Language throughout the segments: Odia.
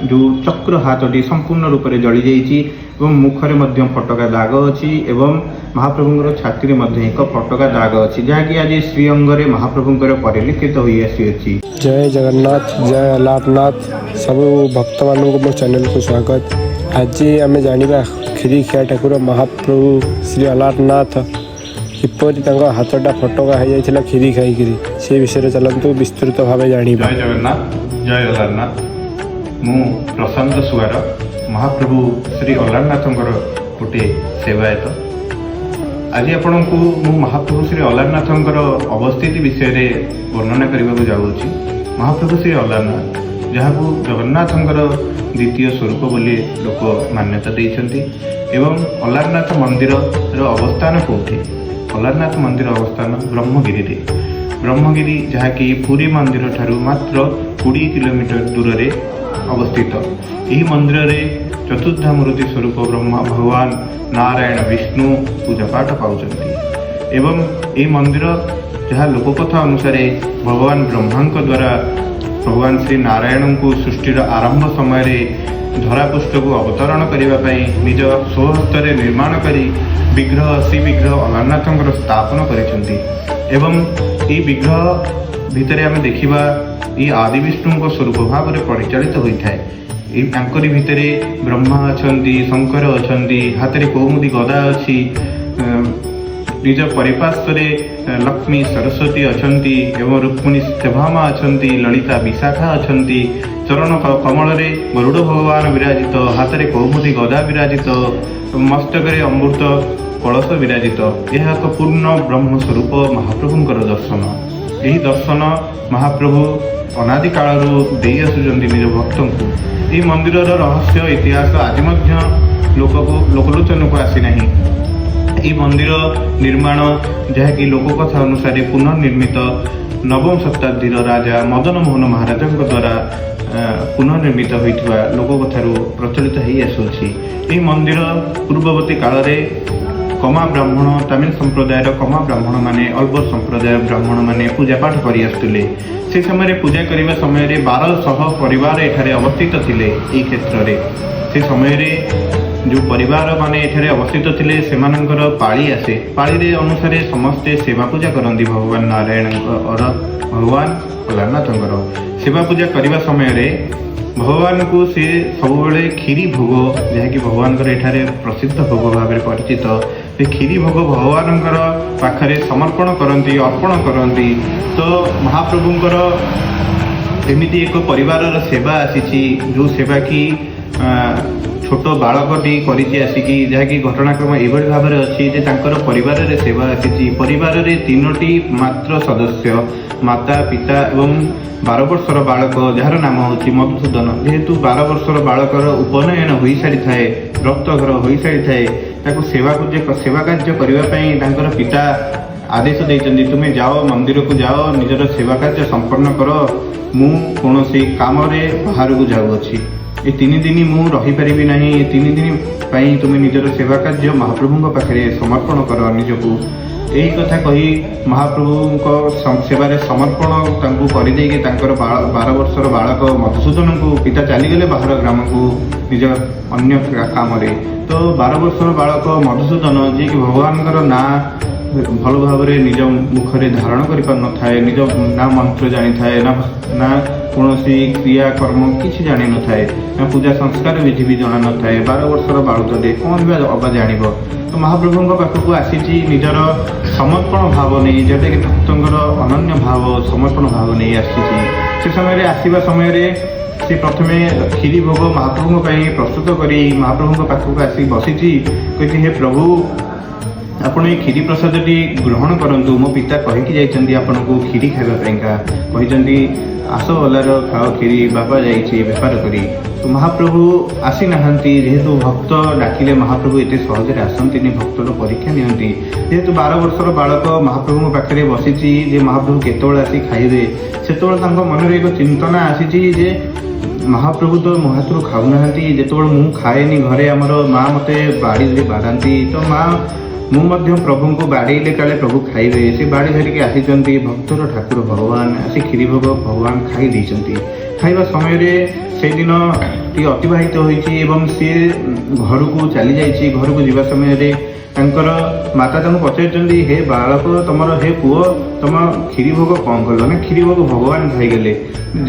ଯେଉଁ ଚକ୍ର ହାତଟି ସମ୍ପୂର୍ଣ୍ଣ ରୂପରେ ଜଳିଯାଇଛି ଏବଂ ମୁଖରେ ମଧ୍ୟ ଫଟକା ଦାଗ ଅଛି ଏବଂ ମହାପ୍ରଭୁଙ୍କର ଛାତିରେ ମଧ୍ୟ ଏକ ଫଟକା ଦାଗ ଅଛି, ଯାହାକି ଆଜି ଶ୍ରୀଅଙ୍ଗରେ ମହାପ୍ରଭୁଙ୍କର ପରିଲକ୍ଷିତ ହୋଇ ଆସିଅଛି। ଜୟ ଜଗନ୍ନାଥ, ଜୟ ଅଲାରନାଥ। ସବୁ ଭକ୍ତମାନଙ୍କୁ ମୋ ଚ୍ୟାନେଲକୁ ସ୍ୱାଗତ। ଆଜି ଆମେ ଜାଣିବା କ୍ଷୀରି ଖିଆ ଠାକୁର ମହାପ୍ରଭୁ ଶ୍ରୀ ଅଲାରନାଥ କିପରି ତାଙ୍କ ହାତଟା ଫଟକା ହେଇଯାଇଥିଲା କ୍ଷୀରି ଖାଇକିରି, ସେ ବିଷୟରେ ଚାଲନ୍ତୁ ବିସ୍ତୃତ ଭାବେ ଜାଣିବା। ଜୟ ଜଗନ୍ନାଥ, ଜୟ ଅଲାରନାଥ। ମୁଁ ପ୍ରଶାନ୍ତ ସୁଆର, ମହାପ୍ରଭୁ ଶ୍ରୀ ଅଲାରନାଥଙ୍କର ଗୋଟିଏ ସେବାୟତ। ଆଜି ଆପଣଙ୍କୁ ମୁଁ ମହାପ୍ରଭୁ ଶ୍ରୀ ଅଲାରନାଥଙ୍କର ଅବସ୍ଥିତି ବିଷୟରେ ବର୍ଣ୍ଣନା କରିବାକୁ ଯାଉଅଛି। ମହାପ୍ରଭୁ ଶ୍ରୀ ଅଲାରନାଥ, ଯାହାକୁ ଜଗନ୍ନାଥଙ୍କର ଦ୍ୱିତୀୟ ସ୍ୱରୂପ ବୋଲି ଲୋକ ମାନ୍ୟତା ଦେଇଛନ୍ତି। ଏବଂ ଅଲାରନାଥ ମନ୍ଦିରର ଅବସ୍ଥାନ କେଉଁଠି? ଅଲାରନାଥ ମନ୍ଦିର ଅବସ୍ଥାନ ବ୍ରହ୍ମଗିରିରେ। ବ୍ରହ୍ମଗିରି, ଯାହାକି ପୁରୀ ମନ୍ଦିର ଠାରୁ ମାତ୍ର 20 କିଲୋମିଟର ଦୂରରେ ଅବସ୍ଥିତ। ଏହି ମନ୍ଦିରରେ ଚତୁର୍ଦ୍ଧା ମୂର୍ତ୍ତି ସ୍ୱରୂପ ବ୍ରହ୍ମା, ଭଗବାନ ନାରାୟଣ, ବିଷ୍ଣୁ ପୂଜାପାଠ ପାଉଛନ୍ତି। ଏବଂ ଏହି ମନ୍ଦିର, ଯାହା ଲୋକକଥା ଅନୁସାରେ ଭଗବାନ ବ୍ରହ୍ମାଙ୍କ ଦ୍ୱାରା ଭଗବାନ ଶ୍ରୀ ନାରାୟଣଙ୍କୁ ସୃଷ୍ଟିର ଆରମ୍ଭ ସମୟରେ ଧରାପୃଷ୍ଠକୁ ଅବତରଣ କରିବା ପାଇଁ ନିଜ ସ୍ୱହସ୍ତରେ ନିର୍ମାଣ କରି ବିଗ୍ରହ, ଶ୍ରୀ ବିଗ୍ରହ ଅଲାରନାଥଙ୍କର ସ୍ଥାପନ କରିଛନ୍ତି। ଏବଂ ଏହି ବିଗ୍ରହ ଭିତରେ ଆମେ ଦେଖିବା, ଏହି ଆଦି ବିଷ୍ଣୁଙ୍କ ସ୍ୱରୂପ ଭାବରେ ପରିଚାଳିତ ହୋଇଥାଏ। ଏଇ ତାଙ୍କରି ଭିତରେ ବ୍ରହ୍ମା ଅଛନ୍ତି, ଶଙ୍କର ଅଛନ୍ତି, ହାତରେ କୌମୁଦୀ ଗଦା ଅଛି, ନିଜ ପରିପାର୍ଶ୍ୱରେ ଲକ୍ଷ୍ମୀ ସରସ୍ୱତୀ ଅଛନ୍ତି ଏବଂ ରୁକ୍ମିଣୀ ସତ୍ୟଭାମା ଅଛନ୍ତି, ଲଳିତା ବିଶାଖା ଅଛନ୍ତି। ଚରଣ କମଳରେ ଗରୁଡ଼ ଭଗବାନ ବିରାଜିତ, ହାତରେ କୌମୁଦୀ ଗଦା ବିରାଜିତ, ମସ୍ତକରେ ଅମୃତ କଳସ ବିରାଜିତ। ଏହା ଏକ ପୂର୍ଣ୍ଣ ବ୍ରହ୍ମ ସ୍ୱରୂପ ମହାପ୍ରଭୁଙ୍କର ଦର୍ଶନ। ଏହି ଦର୍ଶନ ମହାପ୍ରଭୁ ଅନାଦି କାଳରୁ ଦେଇ ଆସୁଛନ୍ତି ନିଜ ଭକ୍ତଙ୍କୁ। ଏହି ମନ୍ଦିରର ରହସ୍ୟ ଇତିହାସ ଆଜି ମଧ୍ୟ ଲୋକଲୋଚନକୁ ଆସିନାହିଁ। ଏହି ମନ୍ଦିର ନିର୍ମାଣ, ଯାହାକି ଲୋକକଥା ଅନୁସାରେ ପୁନଃନିର୍ମିତ ନବମ ଶତାବ୍ଦୀର ରାଜା ମଦନ ମୋହନ ମହାରାଜାଙ୍କ ଦ୍ୱାରା ପୁନଃନିର୍ମିତ ହୋଇଥିବା ଲୋକକଥାରୁ ପ୍ରଚଳିତ ହେଇ ଆସୁଅଛି। ଏହି ମନ୍ଦିର ପୂର୍ବବର୍ତ୍ତୀ କାଳରେ କମା ବ୍ରାହ୍ମଣ, ତାମିଲ ସମ୍ପ୍ରଦାୟର କମା ବ୍ରାହ୍ମଣମାନେ, ଅଲବର ସମ୍ପ୍ରଦାୟ ବ୍ରାହ୍ମଣମାନେ ପୂଜାପାଠ କରି ଆସୁଥିଲେ। ସେ ସମୟରେ ପୂଜା କରିବା ସମୟରେ 1200 ପରିବାର ଏଠାରେ ଅବସ୍ଥିତ ଥିଲେ ଏହି କ୍ଷେତ୍ରରେ। ସେ ସମୟରେ ଯେଉଁ ପରିବାର ମାନେ ଏଠାରେ ଅବସ୍ଥିତ ଥିଲେ, ସେମାନଙ୍କର ପାଳି ଆସେ। ପାଳିରେ ଅନୁସାରେ ସମସ୍ତେ ସେବା ପୂଜା କରନ୍ତି ଭଗବାନ ନାରାୟଣଙ୍କର, ଭଗବାନ ଅଲାରନାଥଙ୍କର। ସେବା ପୂଜା କରିବା ସମୟରେ ଭଗବାନଙ୍କୁ ସେ ସବୁବେଳେ କ୍ଷୀରି ଭୋଗ, ଯାହାକି ଭଗବାନଙ୍କର ଏଠାରେ ପ୍ରସିଦ୍ଧ ଭୋଗ ଭାବରେ ପରିଚିତ, ସେ କ୍ଷୀରି ଭୋଗ ଭଗବାନଙ୍କର ପାଖରେ ସମର୍ପଣ କରନ୍ତି, ଅର୍ପଣ କରନ୍ତି। ତ ମହାପ୍ରଭୁଙ୍କର ଏମିତି ଏକ ପରିବାରର ସେବା ଆସିଛି, ଯେଉଁ ସେବା କି ଛୋଟ ବାଳକଟି କରିଛି ଆସିକି, ଯାହାକି ଘଟଣାକ୍ରମ ଏଇଭଳି ଭାବରେ ଅଛି ଯେ ତାଙ୍କର ପରିବାରରେ ସେବା ଆସିଛି। ପରିବାରରେ ତିନୋଟି ମାତ୍ର ସଦସ୍ୟ, ମାତା, ପିତା ଏବଂ 12 ବର୍ଷର ବାଳକ, ଯାହାର ନାମ ହେଉଛି ମଧୁସୂଦନ। ଯେହେତୁ 12 ବର୍ଷର ବାଳକର ଉପନୟନ ହୋଇସାରିଥାଏ, ବ୍ରତଘର ହୋଇସାରିଥାଏ, ତାକୁ ସେବା କାର୍ଯ୍ୟ କରିବା ପାଇଁ ତାଙ୍କର ପିତା ଆଦେଶ ଦେଇଛନ୍ତି, "ତୁମେ ଯାଅ, ମନ୍ଦିରକୁ ଯାଅ, ନିଜର ସେବା କାର୍ଯ୍ୟ ସମ୍ପନ୍ନ କର। ମୁଁ କୌଣସି କାମରେ ବାହାରକୁ ଯାଉଅଛି। ଏ 3 ଦିନ ମୁଁ ରହିପାରିବି ନାହିଁ। ଏ 3 ଦିନ ପାଇଁ ତୁମେ ନିଜର ସେବା କାର୍ଯ୍ୟ ମହାପ୍ରଭୁଙ୍କ ପାଖରେ ସମର୍ପଣ କର ନିଜକୁ।" ଏହି କଥା କହି ମହାପ୍ରଭୁଙ୍କ ସେବାରେ ସମର୍ପଣ ତାଙ୍କୁ କରିଦେଇକି ତାଙ୍କର 12 ବର୍ଷର ବାଳକ ମଧୁସୂଦନଙ୍କୁ ପିତା ଚାଲିଗଲେ ବାହାର ଗ୍ରାମକୁ ନିଜ ଅନ୍ୟ କାମରେ। ତ 12 ବର୍ଷର ବାଳକ ମଧୁସୂଦନ, ଯିଏକି ଭଗବାନଙ୍କର ନାଁ ଭଲ ଭାବରେ ନିଜ ମୁଖରେ ଧାରଣ କରିପାରୁନଥାଏ, ନିଜ ନା ମନ୍ତ୍ର ଜାଣିଥାଏ, ନା କୌଣସି କ୍ରିୟା କର୍ମ କିଛି ଜାଣିନଥାଏ, ନା ପୂଜା ସଂସ୍କାର ବିଧି ବି ଜଣା ନଥାଏ। 12 ବର୍ଷର ବାଳୁତଟେ କ'ଣ ବା ଅବା ଜାଣିବ? ତ ମହାପ୍ରଭୁଙ୍କ ପାଖକୁ ଆସିଛି ନିଜର ସମର୍ପଣ ଭାବ ନେଇ, ଯେଉଁଟାକି ଭକ୍ତଙ୍କର ଅନନ୍ୟ ଭାବ, ସମର୍ପଣ ଭାବ ନେଇ ଆସିଛି। ସେ ସମୟରେ ଆସିବା ସମୟରେ ସେ ପ୍ରଥମେ କ୍ଷୀରି ଭୋଗ ମହାପ୍ରଭୁଙ୍କ ପାଇଁ ପ୍ରସ୍ତୁତ କରି ମହାପ୍ରଭୁଙ୍କ ପାଖକୁ ଆସି ବସିଛି। କହିଛି, "ହେ ପ୍ରଭୁ, ଆପଣ ଏଇ କ୍ଷୀରି ପ୍ରସାଦଟି ଗ୍ରହଣ କରନ୍ତୁ। ମୋ ପିତା କହିକି ଯାଇଛନ୍ତି ଆପଣଙ୍କୁ କ୍ଷୀରି ଖାଇବା ପାଇଁକା। କହିଛନ୍ତି, ଆସ ଅଲାର ଖାଅ କ୍ଷୀରି, ବାପା ଯାଇଛି ବେପାର କରି।" ତ ମହାପ୍ରଭୁ ଆସିନାହାନ୍ତି। ଯେହେତୁ ଭକ୍ତ ଡାକିଲେ ମହାପ୍ରଭୁ ଏତେ ସହଜରେ ଆସନ୍ତିନି, ଭକ୍ତର ପରୀକ୍ଷା ନିଅନ୍ତି। ଯେହେତୁ 12 ବର୍ଷର ବାଳକ ମହାପ୍ରଭୁଙ୍କ ପାଖରେ ବସିଛି ଯେ ମହାପ୍ରଭୁ କେତେବେଳେ ଆସି ଖାଇବେ, ସେତେବେଳେ ତାଙ୍କ ମନରେ ଏକ ଚିନ୍ତନା ଆସିଛି ଯେ ମହାପ୍ରଭୁ ତ ମୋ ହାତରୁ ଖାଉନାହାନ୍ତି। ଯେତେବେଳେ ମୁଁ ଖାଏନି ଘରେ, ଆମର ମା ମୋତେ ବାଡ଼ି ଧରି ବାଡ଼ାନ୍ତି। ତ ମା, ମୁଁ ମଧ୍ୟ ପ୍ରଭୁଙ୍କୁ ବାଡ଼େଇଲେ କାଳେ ପ୍ରଭୁ ଖାଇବେ। ସେ ବାଡ଼ି ଧରିକି ଆସିଛନ୍ତି। ଭକ୍ତର ଠାକୁର ଭଗବାନ ଆସି କ୍ଷୀରି ଭୋଗ ଭଗବାନ ଖାଇ ଦେଇଛନ୍ତି। ଖାଇବା ସମୟରେ ସେଇଦିନ ଟିକେ ଅତିବାହିତ ହୋଇଛି ଏବଂ ସିଏ ଘରକୁ ଚାଲି ଯାଇଛି। ଘରକୁ ଯିବା ସମୟରେ ତାଙ୍କର ମାତା ତାଙ୍କୁ ପଚାରିଛନ୍ତି, "ହେ ବାଳକ, ତମର, ହେ ପୁଅ, ତମ କ୍ଷୀରି ଭୋଗ କ'ଣ କଲ?" ନା, କ୍ଷୀରି ଭୋଗ ଭଗବାନ ଖାଇଗଲେ।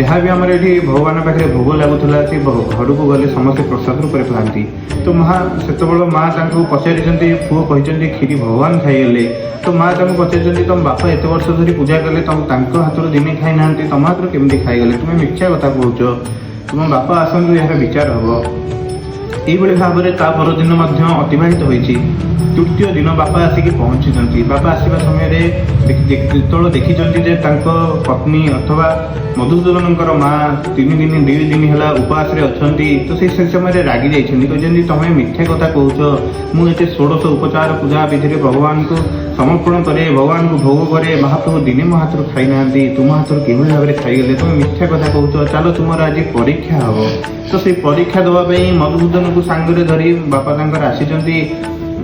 ଯାହା ବି ଆମର ଏଠି ଭଗବାନ ପାଖରେ ଭୋଗ ଲାଗୁଥିଲା, ସେ ଘରକୁ ଗଲେ ସମସ୍ତେ ପ୍ରସାଦ ରୂପରେ ପାଆନ୍ତି। ତ ମା ସେତେବେଳେ, ମା ତାଙ୍କୁ ପଚାରିଛନ୍ତି, ପୁଅ କହିଛନ୍ତି କ୍ଷୀରି ଭଗବାନ ଖାଇଗଲେ। ତ ମା ତାଙ୍କୁ ପଚାରିଛନ୍ତି, "ତମ ବାପା ଏତେ ବର୍ଷ ଧରି ପୂଜା କଲେ, ତମ ତାଙ୍କ ହାତରୁ ଦିନେ ଖାଇନାହାନ୍ତି, ତମ ହାତରୁ କେମିତି ଖାଇଗଲେ? ତୁମେ ମିଥ୍ୟା କଥା କହୁଛ। ତୁମ ବାପା ଆସନ୍ତୁ, ଏହାର ବିଚାର ହବ।" ଏଇଭଳି ଭାବରେ ତା ପରଦିନ ମଧ୍ୟ ଅତିବାହିତ ହୋଇଛି। ତୃତୀୟ ଦିନ ବାପା ଆସିକି ପହଞ୍ଚିଛନ୍ତି। ବାପା ଆସିବା ସମୟରେ ଯେତେବେଳେ ଦେଖିଛନ୍ତି ଯେ ତାଙ୍କ ପତ୍ନୀ ଅଥବା ମଧୁସୂଦନଙ୍କର ମା 3 ଦିନ, 2 ଦିନ ହେଲା ଉପବାସରେ ଅଛନ୍ତି, ତ ସେ ସମୟରେ ରାଗି ଯାଇଛନ୍ତି। କହିଛନ୍ତି, "ତମେ ମିଥ୍ୟା କଥା କହୁଛ। ମୁଁ ଏତେ ଷୋଡ଼ଶ ଉପଚାର ପୂଜା ବିଧିରେ ଭଗବାନଙ୍କୁ ସମର୍ପଣ କରେ, ଭଗବାନଙ୍କୁ ଭୋଗ କରେ, ମହାପ୍ରଭୁ ଦିନେ ମୋ ହାତରୁ ଖାଇନାହାନ୍ତି। ତୁମ ହାତରୁ କିଭଳି ଭାବରେ ଖାଇଗଲେ? ତମେ ମିଥ୍ୟା କଥା କହୁଛ। ଚାଲ, ତୁମର ଆଜି ପରୀକ୍ଷା ହବ।" ତ ସେଇ ପରୀକ୍ଷା ଦେବା ପାଇଁ ମଧୁସୂଦନକୁ ସାଙ୍ଗରେ ଧରି ବାପା ତାଙ୍କର ଆସିଛନ୍ତି।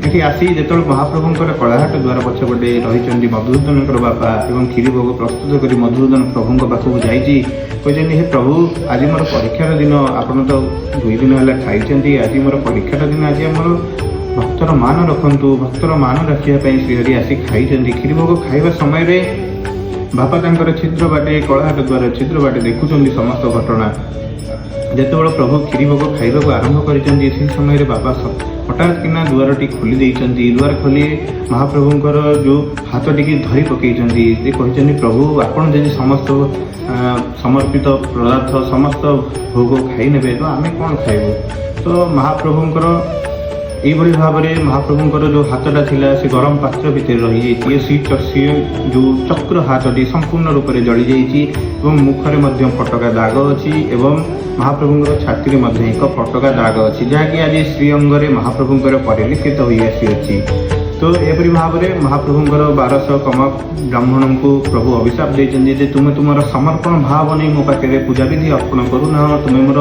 ଏଠି ଆସି ଯେତେବେଳେ ମହାପ୍ରଭୁଙ୍କର କଳାହାଟ ଦ୍ୱାର ପଛପଟେ ରହିଛନ୍ତି ମଧୁସୂଦନଙ୍କର ବାପା ଏବଂ କ୍ଷୀରି ଭୋଗ ପ୍ରସ୍ତୁତ କରି ମଧୁସୂଦନ ପ୍ରଭୁଙ୍କ ପାଖକୁ ଯାଇଛି, କହିଛନ୍ତି, "ହେ ପ୍ରଭୁ, ଆଜି ମୋର ପରୀକ୍ଷାର ଦିନ। ଆପଣ ତ 2 ଦିନ ହେଲା ଖାଇଛନ୍ତି। ଆଜି ମୋର ପରୀକ୍ଷାର ଦିନ। ଆଜି ଆମର ଭକ୍ତର ମାନ ରଖନ୍ତୁ।" ଭକ୍ତର ମାନ ରଖିବା ପାଇଁ ଶ୍ରୀହରି ଆସି ଖାଇଛନ୍ତି। କ୍ଷୀରି ଭୋଗ ଖାଇବା ସମୟରେ ବାପା ତାଙ୍କର ଛିଦ୍ର ବାଟେ, କଳାହାଟ ଦ୍ୱାର ଛିଦ୍ର ବାଟେ ଦେଖୁଛନ୍ତି ସମସ୍ତ ଘଟଣା। ଯେତେବେଳେ ପ୍ରଭୁ କ୍ଷୀରି ଭୋଗ ଖାଇବାକୁ ଆରମ୍ଭ କରିଛନ୍ତି, ସେହି ସମୟରେ ବାପା ହଠାତ୍ କିନା ଦୁଆରଟି ଖୋଲି ଦେଇଛନ୍ତି। ଦୁଆର ଖୋଲି ମହାପ୍ରଭୁଙ୍କର ଯେଉଁ ହାତଟିକି ଧରି ପକେଇଛନ୍ତି। ସେ କହିଛନ୍ତି, "ପ୍ରଭୁ, ଆପଣ ଯଦି ସମସ୍ତ ସମର୍ପିତ ପଦାର୍ଥ, ସମସ୍ତ ଭୋଗ ଖାଇ ନେବେ, ତ ଆମେ କ'ଣ ଖାଇବୁ?" ତ ମହାପ୍ରଭୁଙ୍କର ଏଇଭଳି ଭାବରେ ମହାପ୍ରଭୁଙ୍କର ଯେଉଁ ହାତଟା ଥିଲା, ସେ ଗରମ ପାତ୍ର ଭିତରେ ରହିଯାଇଛି। ସିଏ ଯେଉଁ ଚକ୍ର ହାତଟି ସମ୍ପୂର୍ଣ୍ଣ ରୂପରେ ଜଳିଯାଇଛି ଏବଂ ମୁଖରେ ମଧ୍ୟ ଫଟକା ଦାଗ ଅଛି ଏବଂ ମହାପ୍ରଭୁଙ୍କର ଛାତିରେ ମଧ୍ୟ ଏକ ଫଟକା ଦାଗ ଅଛି, ଯାହାକି ଆଜି ଶ୍ରୀଅଙ୍ଗରେ ମହାପ୍ରଭୁଙ୍କର ପରିଲିଖିତ ହୋଇ ଆସିଅଛି। ତ ଏପରି ଭାବରେ ମହାପ୍ରଭୁଙ୍କର 1200 କମା ବ୍ରାହ୍ମଣଙ୍କୁ ପ୍ରଭୁ ଅଭିଶାପ ଦେଇଛନ୍ତି ଯେ ତୁମେ ତୁମର ସମର୍ପଣ ଭାବ ନେଇ ମୋ ପାଖରେ ପୂଜାବିଧି ଅର୍ପଣ କରୁନାହ, ତୁମେ ମୋର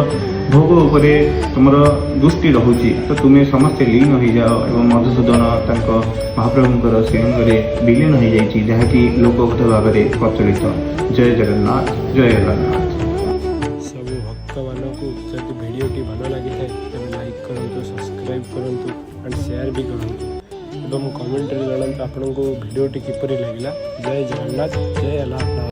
ଭୋଗ ଉପରେ ତୁମର ଦୃଷ୍ଟି ରହୁଛି, ତ ତୁମେ ସମସ୍ତେ ଲୀନ ହୋଇଯାଅ। ଏବଂ ମଧୁସୂଦନ ତାଙ୍କ ମହାପ୍ରଭୁଙ୍କର ଶ୍ରୀଅଙ୍ଗରେ ବିଲୀନ ହୋଇଯାଇଛି, ଯାହାକି ଲୋକକଥା ଭାବରେ ପ୍ରଚଳିତ। ଜୟ ଜଗନ୍ନାଥ, ଜୟ ଜଗନ୍ନାଥ। ସବୁ ଭକ୍ତମାନଙ୍କୁ ଯଦି ଭିଡ଼ିଓଟି ଭଲ ଲାଗିଥାଏ, ତେବେ ଲାଇକ୍ କରନ୍ତୁ, ସବସ୍କ୍ରାଇବ୍ କରନ୍ତୁ ଆଣ୍ଡ ସେୟାର ବି କରନ୍ତୁ ଏବଂ କମେଣ୍ଟରେ ଜଣାନ୍ତୁ ଆପଣଙ୍କୁ ଭିଡ଼ିଓଟି କିପରି ଲାଗିଲା। ଜୟ ଜଗନ୍ନାଥ, ଜୟ ଅଲାରନାଥ।